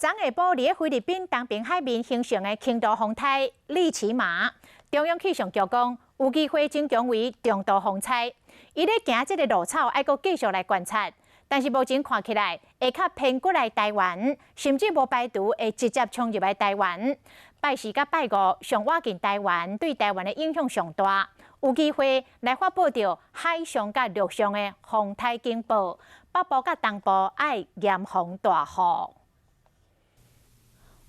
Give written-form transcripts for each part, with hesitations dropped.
昨下晡佇菲律賓東爿海面形成的輕度風颱利奇馬，中央氣象局講有機會增強為中度風災。伊咧行這个路草，愛閣繼續來觀察。但是目前看起來會較偏過來台灣，甚至無排除會直接衝入來台灣。拜四佮拜五上倚近台灣，對台灣的影響上大，有機會來發布著海上佮陸上的風颱警報，北部佮東部愛嚴防大雨。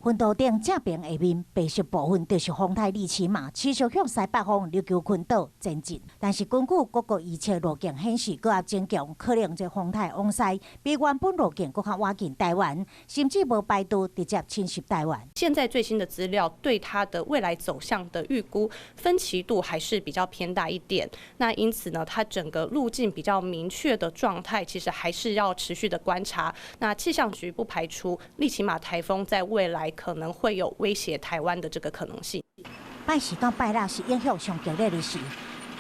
群島頂正爿下面白色部分就是風颱利奇馬，持續向西北方琉球群島前進。但是根據各國預測路徑顯示，閣較增強，可能這風颱往西比原本路徑閣較倚近台灣，甚至無排除直接侵襲台灣。現在最新的資料對它的未來走向的預估分歧度還是比較偏大一點。那因此呢，它整個路徑比較明確的狀態，其實還是要持續的觀察。那氣象局不排除利奇馬颱風在未來可能會有威脅台灣的這個可能性。拜四到拜六是影響上強烈的時，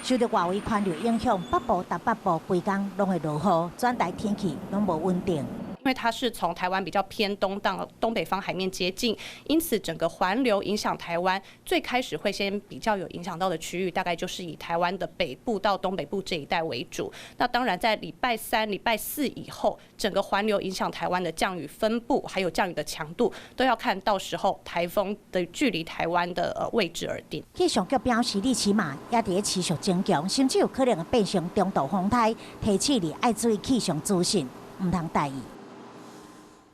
受著外圍環流影響，北部、東北部規工攏會落雨，全台天氣攏無穩定。因為它是從台灣比較偏東到東北方海面接近，因此整個環流影響台灣，最開始會先比較有影響到的區域，大概就是以台灣的北部到東北部這一帶為主。那當然在禮拜三、禮拜四以後，整個環流影響台灣的降雨分布，還有降雨的強度，都要看到時候颱風的距離台灣的位置而定。氣象局表示，利奇馬也佇咧持續增強，甚至有可能變成中度風颱，提醒你愛注意氣象資訊，毋通大意。